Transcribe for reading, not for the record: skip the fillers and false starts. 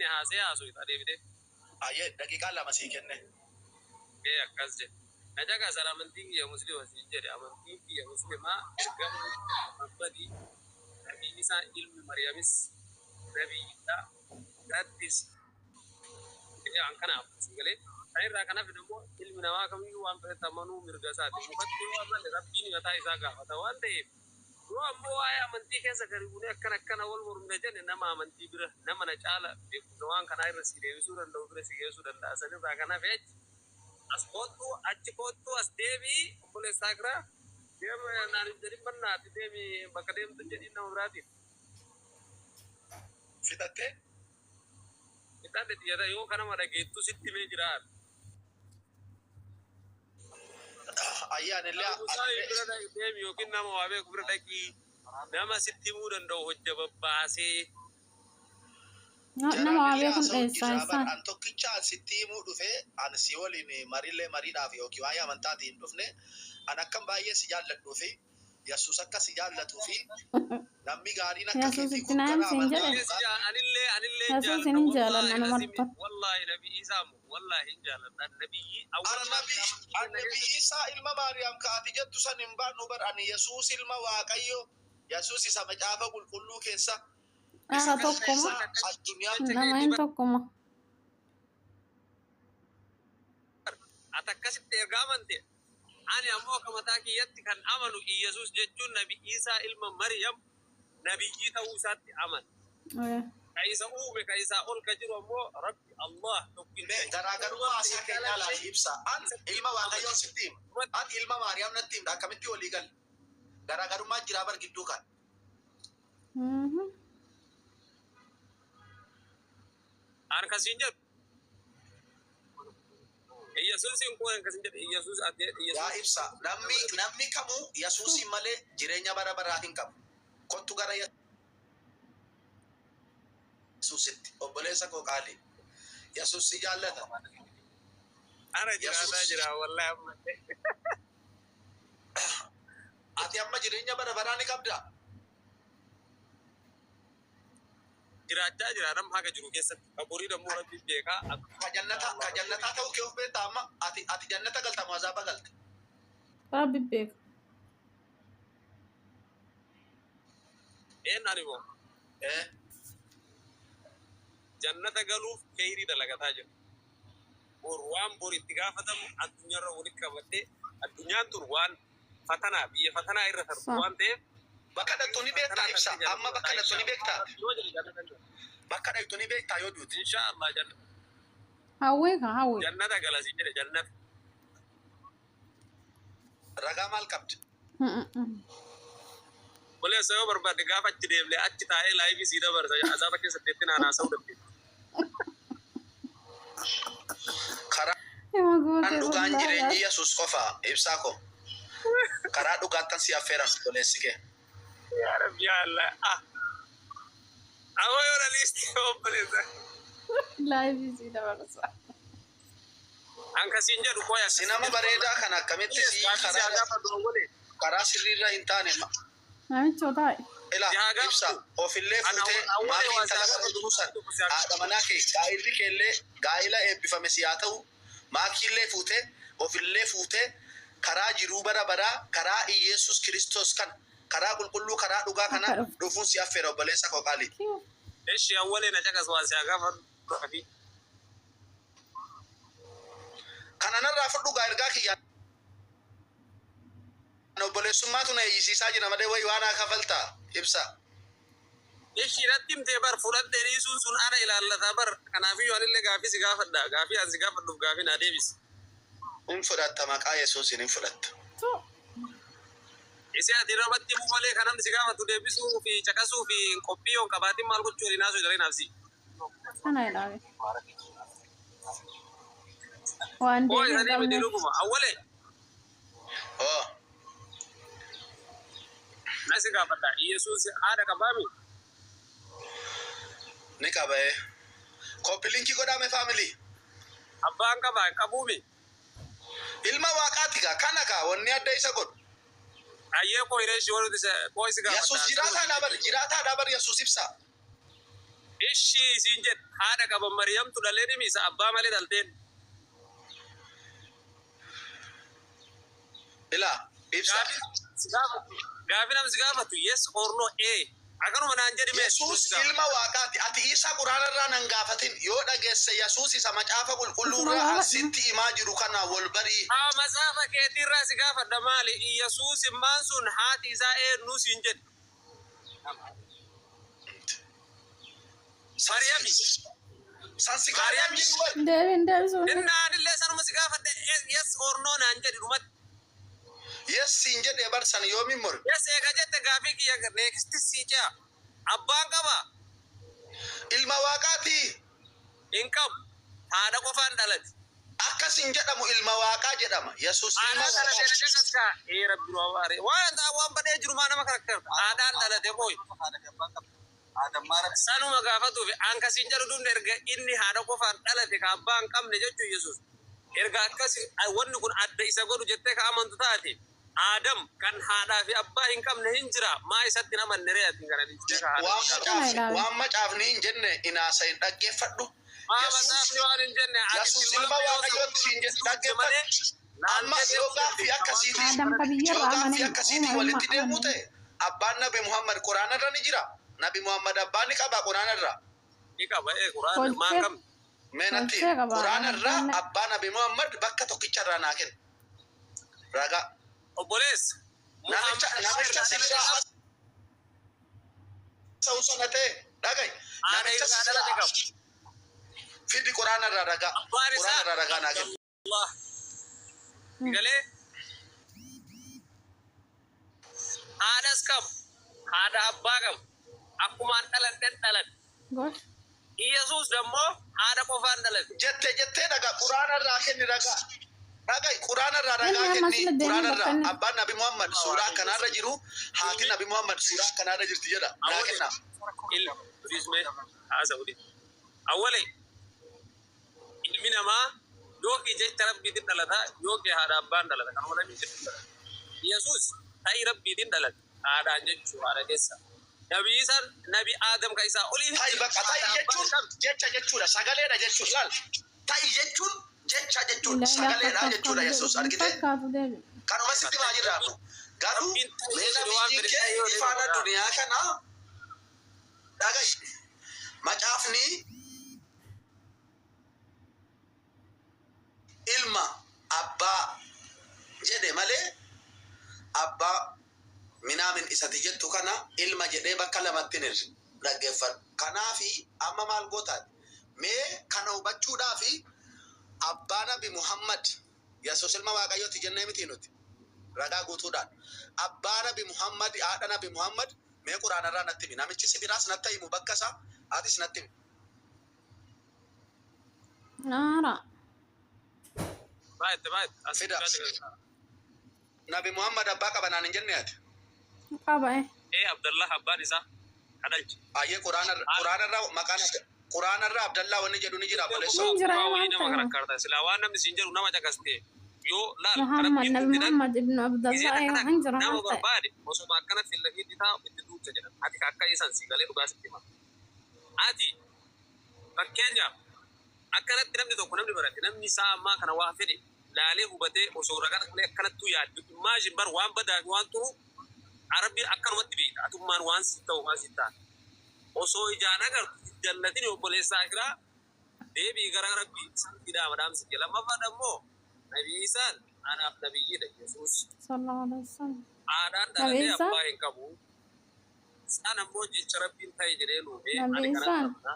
kenne haasee haasoo deebitee. Ayyee, daqiiqaa 2 sii kenne. Ee, akkas jedhe. Na caqasan, amantiin kiyya Muslima siin jedhe. Amantiin kiyya Muslimaa, ergama Muhammadii, nabiin isaa ilmi Mariyamis nabiyyiidha. Rabbis an kanaaf siin galee. Kan irraa kan hafe immoo ilmi namaa kamiyyuu waan fedhetti amanuu mirga isaati. Mukatti yoo amane Rabbiin mataa isaa gaafata waan ta'eef, yoo ammoo waa'ee amantii keessa gadi buunee akkana akkana wal mormina jenne, nama amantii bira, nama na caala beekumsa waan kanaa irra si deebisuu danda'u bira si geessuu danda'a. Sanirraa kan hafe achi as koottuu, achi koottuu, as deebii, obboleessaa kiraa deema naan hin jedhin, bannaati deemi bakka deemtu jedhin nama biraatiif. Fixattee? Ixaadhe xiyyata yoo kanama dhageettu sitti himee jira. Ayyaan illee Musaa bira deemi yookiin nama waa beeku bira dhaqii, nama sitti himuu danda'u hojja babbaasee. Nama waa beekuun dheessaa isaa. An tokkicha an sitti himuu dhufee, an si waliin mariillee mariidhaaf yookiin waa'ee amantaatiin hin dhufne. An akkam baay'ee si jaalladhuu fi Yesuus akka si jaallatuu fi namni gaariin akka Yesuus keetii itti kun naa gara himsiin amantaa jedhe. dhugaa Anillee anillee Yesuus hin jaalanna nama Wallahi wallahi, nabi Isaa mu wallahi hin jaaladha nabiyyi awwala. Annabi Isaa ilma Maariyaam ka ati jettu san hin baannu bar. Ani Yesuus ilma Waaqayyo, Yesuus isa macaafa qulqulluu keessa Ara tokkuma. isa addunyaa Nama hin tokkuma. Ati akkasitti erga amante, ani ammoo akka mataa kiyyatti kan amanu Iyesuus jechuun nabi Isaa ilma Maryam nabiyyii ta'uu isaatti amana. Ka isa uume, ka isaa ol ka jiru ammoo Rabbi Allah tokkicha. Mee garaagarummaa haasaa keenyaa laali, ibsa. An ilma Waaqayyoon sitti hima. Ati ilma Maariyaam natti himta. Akkamitti walii galle? Garaagarummaa jiraa bar gidduu kan. An kasiin jedhu Iyesuusin koo kan kasiin jedhu Iyesuus ati Yaa Iyesuus ibsa, namni kamuu Yesuusin malee jireenya bara baraa hin qabu. Kottu gara Yesuusitti, obboleessa koo qaalii. Yesuus si jaallata. Ana jiraataa Yesuus. jira wallahi ammallee. Ati amma jireenya bara baraa ni qabdaa? Jiraachaa jira nama haga jiru keessatti. Ka borii dammoo Rabbi beekaa. Ka jannataa ta'uu kee of beektaa amma? Ati jannata galta moo azaaba galta? Rabbi beeka. Een ani moo Eh, jannata galuuf kheyrii dalagataa jira. Bor waan bor itti gaafatamu addunyaarra walitti qabadhee, addunyaan tun waan fatanaa, biyya fatanaa irra tartu waan ta'eef. Bakka dhattu ni beektaa, ibsa? Amma bakka dhattu ni beektaa? Bakka dhattu ni beektaa yoo duute? Insha Allah jannata Hawwii ka hawwii. Jannata galasi jedhe, jannata. Ragaa maal qabda? Obboleessa, yoo barbaadde gaafa achi deemne achi taa'ee live sii dabarsa, azaaba keessa deetti naan haasa'uu dandeenya. Karaan Hima gootee dhugaan wallaahi. jireenyi Yesuus qofa, ibsaa ko. Karaa dhugaattan si affeeran, obboleessi kee. Yaa Rabbi, yaa Allah. Ah. Amma yoo dhaliisti, obboleessa. Live sii dabarsa. An kasiin jedhu qoya. Si nama bareedaa kana akkamitti si karaa karaa sirriirra hin taane Namichoo taa'e. Ila Yaa gaafatu. ibsa, ofillee Ana fuutee awwalee maatii waan intala si sana gaafatu jiru san tokko si gaafatu. haadha manaa kee, gaa'illi keellee gaa'ila eebbifame si haa ta'u. Maakiillee fuutee ofillee fuutee karaa jiruu bara baraa, karaa Iyeesus Kiristoos kan karaa qulqulluu, karaa dhugaa kana Akka dhufte. dhufuun si affeera, obboleessa koo qaalii. Eshi, awwalee na caqas, waan si gaafatu. Kana narraa fudhu gaa, ergaa kiyya obboleessummaatu na eeyyisiisaa jira malee wayi waan haa kafaltaa, ibsa. Eshi, irratti himtee bar, fudhadhee dhiisuun sun ana ilaallataa bar. Kanaafiyyuu anillee gaafii si gaafadha. Gaafii an si gaafadhuuf gaafii naa deebisi. Hin fudhatta, maqaa Yesuusiin hin fudhatta. Tu. Isi ati namatti himuu malee kan namni si gaafatu deebisuu fi caqasuu fi qophii yoo hin qabaatin maal gochuu waliin haasuu jedhanii naafsi. Kana ilaale. Waan Oo deebii hin isanii miti qabneef. dhuguma. Awwalee Oh, na si gaafadha. Yesuus haadha qabaami? Ni qaba ee. Copy link godhame, family. Abbaan qabaa hin qabuumi? Ilma Waaqaati gaa, kana gaa wanni adda isa godhu. Ayyee, koo hiree ishii warri koo si gaafadha. Yesuus jiraataadha bar, jiraataadha bar Yesuus, ibsa. Ishii siin jedhe, haadha qaba Mariyamtu dhalee dhimi isa abbaa malee dhalteen. Ilaa ibsa. Gaafi namni si gaafatu yes or no, akkanuma naan jedhi mee. Yesuus ilma Waaqaati. Ati isa quraanarraa nan gaafatin. Yoo dhageesse, Yesuus isa macaafa qulqulluurraa asitti himaa jiru kana wal barii. Haa, macaafa keetiirraa si gaafadha. Maali, Yesuus immaan sun haati isaa eenyu siin jedhe? Mariyami. San si gaafatan jiru wal. Deebiin deebisuun. Innaan illee sanuma si gaafadhe, yes or no naan jedhi dhumatti. Yes siin jedhee barsan yoomiin mori. Yes eega jette, gaafii kiyya next sii ce'a. Abbaan qaba? Ilma Waaqaati. Hin qabu. Haadha qofaan dhalate. Akkas hin jedhamu, ilma Waaqaa jedhama. Yesuus ilma Haadhaan dhalate Waaqaati. na caqaskaa. Ee Rabbi nu abaare. Waan waan badee jiru maa nama karakter. Haadhaan dhalate booy. Sanuma gaafatuuf an kasiin jedhu dhumne, erga inni haadha qofaan dhalate ka abbaa hin qabne jechuu Yesuus. Erga akkas wanni kun adda isa godhu jettee ka amantu taate, Aadam kan haadhaa fi abbaa hin qabne hin jira, maa isatti hin amanne ree ati kana dhiistee ka haadha Waan hin qabne? macaafni waan macaafni hin jenne inaasa hin dhaggeeffadhu. Maa Yesuus macaafni waan hin jenne ati Yesuus ilma Waaqayyooti siin jedhe malee dhaggeeffadhu. Amma yoo gaaffii akkasiitii Aadam ka yoo biyyarraa gaaffii amanee akkasiitii uumama walitti deemuu amanee. ta'e, abbaan Nabi Muhammad quraanarra ni jira. Nabi Muhammad abbaan ni qaba quraanarra. Ni qaba ee, quraana maa hin qabne. Mee natti Tolchee qaba. quraanarra abbaa Nabi Muhammad bakka tokkicharraa naa kenna. Ragaa. Obboleessa. Namicha sirraa haasa'u sana ta'e dhaga'i. Haadha Namicha irraa dhalate sirraa qabu. fidi, quraanarraa ragaa. Abbaan isaa Quraanarraa ragaa naa kenna. Allah. Galee haadhas qabu, haadha abbaa qabu, akkumaan dhaladhen dhalate. Gosh. Iyesuus dammoo haadha qofaan dhalate. Jette jettee dhagaa quraanarraa kenni ragaa. Dhaga'i, quraanarraa ragaa Inni amma kenni sila deemee quraanarraa bakka inni- abbaan Nabi Muhammad suuraa akkanaarra jiru, haati Nabi Muhammad suuraa akkanaarra jirti jedha. Naa kenna. Ilmi bisme haasa'u. Awwalee ilmi namaa yookiin jecha Rabbiitiin dhalata yookiin haadha abbaan dhalata, kan walamin jedhu. Yesuus ta'ii Rabbiitiin dhalate, haadhaan jechuu haadha keessa. Nabi Isaan, Nabi Aadam ka isaa olii. Ta'i bakka ta'i jechuun jecha jechuudha, sagaleedha jechuudha, laal, ta'i jechuun jecha jechuudha, sagaleedha jechuudha. Yesuus argite Fakkaatu deebi. Kanuma sitti maa jirra garuu mee nabiyyiin kee ifaana duniyaa kana dhaga'i, macaafni ilma abbaa jedhe malee abbaa minaamin isati jettu kana ilma jedhee bakka lamatti hin hirre, dhaggeeffadhu. Kanaafi amma maal gootaati? Mee kana hubachuudhaafi abbaa Nabi Muhammad, Yesuus ilma Waaqayyooti jennee miti nuti ragaa guutuudhaan. Abbaa Nabi Muhammad, haadha Nabi Muhammad mee quraanarraa natti himi. Namichi si biraas natti himu, bakka isaa atis natti himi. Naara. Baay'ee baay'ee. Fida. Nabi Muhammad abbaa qaba naan hin jenne ati. Qaba eh. Ee, Abdallah abbaan isaa kadhalche. Ayyee, quraanarraa maqaan quraanarraa Abdallaa wanni jedhu ni jira, obboleessoo. Ni jira. Waa wayii maal nama ta'e? karakkaarta. Silaa waan namni siin jedhu nama caqaste yoo laal Muhammad, Nabi Muhammad ibnu Abdallah hin jira nama maal ta'e? Barbaade osuma akkana fillafiitti taa'u itti duucha jedhan. Ati ka akka isan si galee dhugaa sitti hima. Ati fakkeenyaaf akkanatti namni tokko, namni barate, namni isaa ammaa kana waa fedhe laalee hubatee osoo ragaa malee akkanattuu yaaddu, imagine bar waan badaa fi waan turu Arabbiin akkanumatti beekta, atummaan waan si ta'u waan si ta'a. Osoo ijaan agartu jallatin, obboleessa akiraa, deebii gara Rabbii sanatti dhaama dhaamsi kee. Lammaffaan ammoo Nabi Isaan anaaf nabiyyiidha Yesuus. Sallallahu alaihi wasallam. Haadhaan Nabi dhalatee Isaan? abbaa hin qabu. Isaan ammoo jecha Rabbiin ta'e jedhee nuumee Nabi ani kanan Isaan? qabna.